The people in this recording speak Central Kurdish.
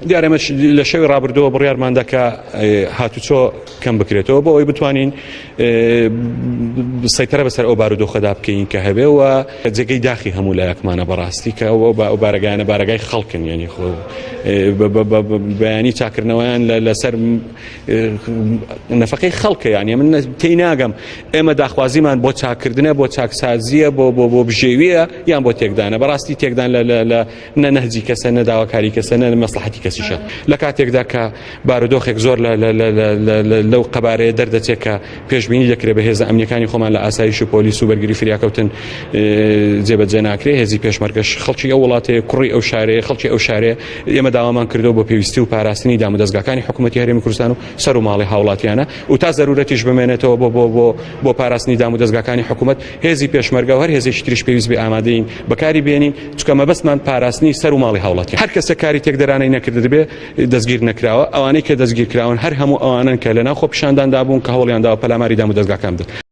دیارە ئێمە لە شەوی ڕابردووە بڕیارماندا کە هاتوچۆ کەم بکرێتەوە بۆ ئەوەی بتوانین سەیتەرە بەسەر ئەو بارودۆخەدا بکەین کە هەبێ و جێگەی داخی هەموو لایەکمانە بەڕاستی کە ئەو ئەو بارەگایانە بارەگای خەڵکن یعنی خۆ بەیانی چاکردنەوەیان لەسەر نەفەقەی خەڵکە یعنی من تێی ناگەم ئێمە داخوازیمان بۆ چاکردنە بۆ چاکسازیە بۆ بۆ بۆ بژێویە یان بۆ تێکدانە بەڕاستی تێکدان لە لە نە نەهجی کەسە نە داواکاری کەسە نە مەسلحەتی کەسیشە لە کاتێکدا کە بارودۆخێک زۆر لەو قەبارەیە دەردەچێت کە پێشبینی دەکرێت بە هێزە ئەمنیەکانی خۆمان لە ئاسایش و پۆلیس و بەرگری فریاکەوتن جێبەجێ ناکرێت هێزی پێشمەرگەش خەڵکی ئەو وڵاتەیە کوڕی ئەو شارەیە خەڵکی ئەو شارەیە ئێمە داوامان کردەوە بۆ پێویستی و پاراستنی دامودەزگاکانی حکوومەتی هەرێمی کوردستان و سەر و ماڵی هاوڵاتیانە و تا زەرورەتیش بمێنێتەوە بۆ بۆ بۆ بۆ پاراستنی دامودەزگاکانی حکوومەت هێزی پێشمەرگە و هەر هێزێکی تریش پێویست بێ ئامادەین بەکاری بێنین چونکە مەبەستمان پاراستنی سەر و ماڵی هاوڵاتیان هەر کەسێک کاری تێکدەرانەی نەکردبێ دەستگیر نەکراوە ئەوانەی کە دەستگیر کراون هەر هەموو ئەوانەن کە لەناو خۆپیشانداندا بوون کە هەوڵیان داوە پەلاماری دامودەزگاکان بدەن.